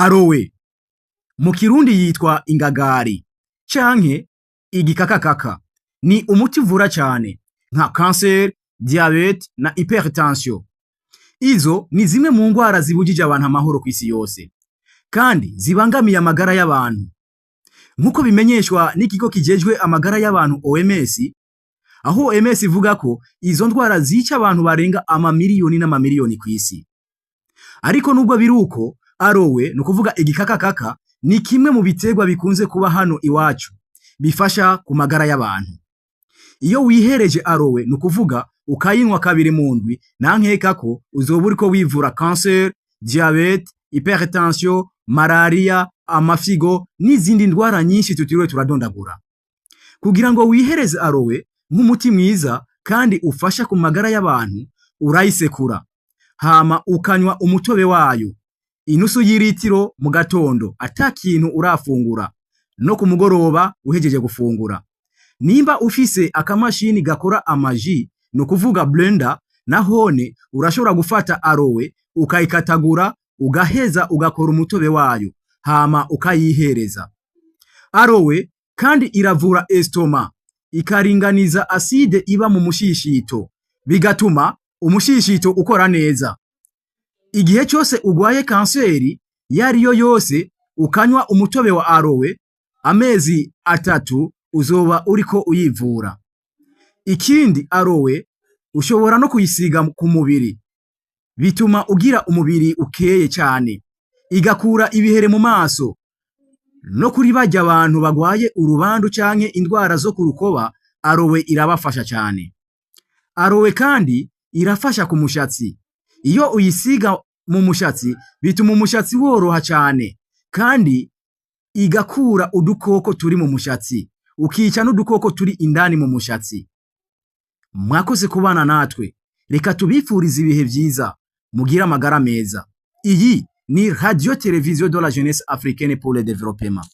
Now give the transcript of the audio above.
Aloe mu Kirundi yitwa ingagari canke igikakakaka, ni umuti uvura cane nka kanseri, diabète na hypertension. Izo ni zimwe mu ngwara zibujije abantu amahoro kw'isi yose kandi zibangamiye amagara y'abantu. Nk'uko bimenyeshwa n'ikigo kijejwe amagara y'abantu OMS, aho OMS ivuga ko izo ndwara zica abantu barenga amamiliyoni n'amamiliyoni kw'isi. Ariko nubwo biri uko, aloe, ni ukuvuga igikakakaka, ni kimwe mu biterwa bikunze kuba hano iwacu bifasha ku magara y'abantu. Iyo wihereje aloe, ni ukuvuga ukayinywa kabiri mu ndwi, nta nkeka ko uzoba uriko wivura kanseri, diabète, hypertension, malaria, amafigo n'izindi ndwara nyinshi tutiriwe turadondagura. Kugira ngo wihereze aloe nk'umuti mwiza kandi ufasha ku magara y'abantu, urayisekura hama ukanywa umutobe wayo inusu y'iritiro mu gatondo ata kintu urafungura, no ku mugoroba uhejeje gufungura. Nimba ufise akamashini gakora amaji, ni ukuvuga blender, nahone urashobora gufata aloe ukayikatagura, ugaheza ugakora umutobe wayo hama ukayihereza. Aloe kandi iravura estomac, ikaringaniza acide iba mu mushishito, bigatuma umushishito ukora neza. Igihe cyose ugwaye kanseri yariyo yose, ukanywa umutobe wa aloe amezi 3, uzoba uriko uyivura. Ikindi, aloe ushobora no kuyisiga ku mubiri, bituma ugira umubiri ukeye cyane, igakura ibihere mu maso. No kuri barya abantu bagwaye urubandu canke indwara zo ku rukoba, aloe irabafasha cyane. Aloe kandi irafasha ku mushatsi. Iyo uyisiga mu mushatsi, bituma umushatsi woroha cyane, kandi igakura udukoko turi mu mushatsi, ukica n'udukoko turi indani mu mushatsi. Mwakoze kubana natwe, reka tubifurize ibihe byiza, mugire amagara meza. Iyi ni Radio Télévision de la Jeunesse Africaine pour le Développement.